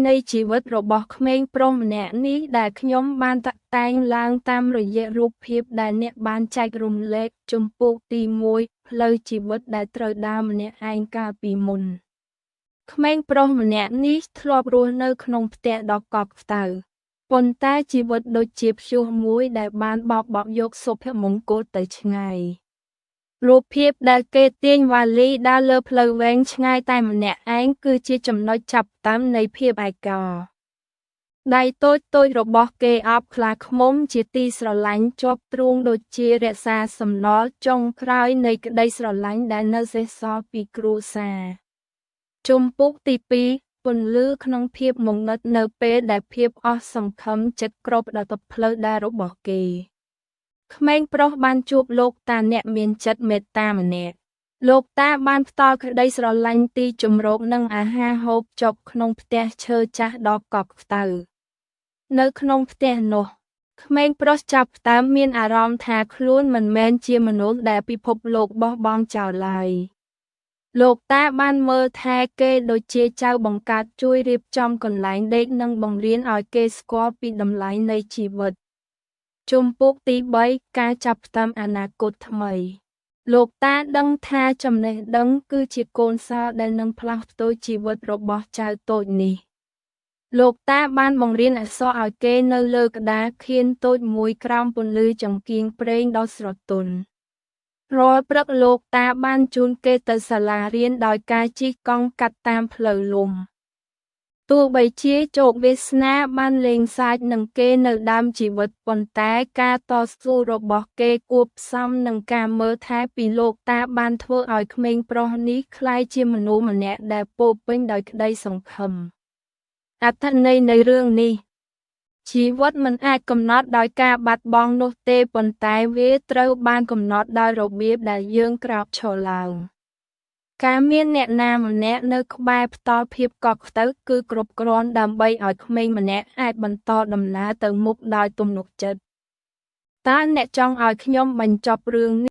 នៃជីវិតរបស់ក្មេងប្រុសម្នាក់នេះដែលខ្ញុំបានតាក់តែងឡើងតាមរយៈរូបភាពដែលអ្នកបានចែករំលែកជំពូកទី1ផ្លូវជីវិតដែលត្រូវដើរម្នាក់ឯងកាលពីមុនក្មេងប្រុសម្នាក់នេះធ្លាប់រស់នៅក្នុងផ្ទះដ៏កប់ក្ដៅប៉ុន្តែជីវិតដូចជាព្យុះមួយដែលបានបោកបក់យកសុភមង្គលទៅឆ្ងាយរូបភាពដែលគេទាញវ៉ាលីដើរលើផ្លូវវែងឆ្ងាយតែម្នាក់ឯងគឺជាចំណុចចាប់ផ្ដើមនៃភាពឯកោដៃតូចៗរបស់គេអបខ្លាឃ្មុំជាទីស្រឡាញ់ជាប់ទ្រូងដូចជារក្សាសំណល់ចុងក្រោយនៃក្តីស្រឡាញ់ដែលនៅសេសសល់ពីគ្រួសារជំពូកទី2ពន្លឺក្នុងភាពងងឹតនៅពេលដែលភាពអស់សង្ឃឹមចិត្តគ្របដល់ផ្លូវដើររបស់គេក្មេងប្រុសបានជួបលោកតាអ្នកមានចិត្តមេត្តាម្នាក់លោកតាបានផ្ដល់ក្តីស្រឡាញ់ទីជម្រកនិងអាហារហូបចុកក្នុងផ្ទះឈើចាស់ដ៏កប់ក្ដៅនៅក្នុងផ្ទះនោះក្មេងប្រុសចាប់ផ្ដើមមានអារម្មណ៍ថាខ្លួនមិនមែនជាមនុស្សដែលពិភពលោកបោះបង់ចោលឡើយលោកតាបានមើលថែគេដូចជាចៅបង្កើតជួយរៀបចំកន្លែងដេកនិងបង្រៀនឲ្យគេស្គាល់ពីតម្លៃនៃជីវិតជំពូកទី3ការចាប់ផ្ដើមអនាគតថ្មីលោកតាដឹងថាចំណេះដឹងគឺជាកូនសោដែលនឹងផ្លាស់ប្ដូរជីវិតរបស់ចៅតូចនេះលោកតាបានបង្រៀនអក្សរឲ្យគេនៅលើក្តារខៀនតូចមួយក្រោមពន្លឺចង្គៀងប្រេងដ៏ស្រទន់រាល់ព្រឹកលោកតាបានជូនគេទៅសាលារៀនដោយការជិះកង់កាត់តាមផ្លូវលំទោះបីជាជោគវាសនាបានលេងសើចនឹងគេនៅដើមជីវិតប៉ុន្តែការតស៊ូរបស់គេគួបផ្សំនឹងការមើលថែពីលោកតាបានធ្វើឲ្យក្មេងប្រុសនេះក្លាយជាមនុស្សម្នាក់ដែលពោរពេញដោយក្តីសង្ឃឹមអត្ថន័យនៃរឿងនេះជីវិតមិនអាចកំណត់ដោយការបាត់បង់នោះទេប៉ុន្តែវាត្រូវបានកំណត់ដោយរបៀបដែលយើងក្រោកឈរឡើងការមានអ្នកណាម្នាក់នៅក្បែរផ្ដល់ភាពកក់ក្ដៅគឺគ្រប់គ្រាន់ដើម្បីឲ្យក្មេងម្នាក់អាចបន្តដំណើរទៅមុខដោយទំនុកចិត្តតើអ្នកចង់ឲ្យខ្ញុំបញ្ចប់រឿងនេះ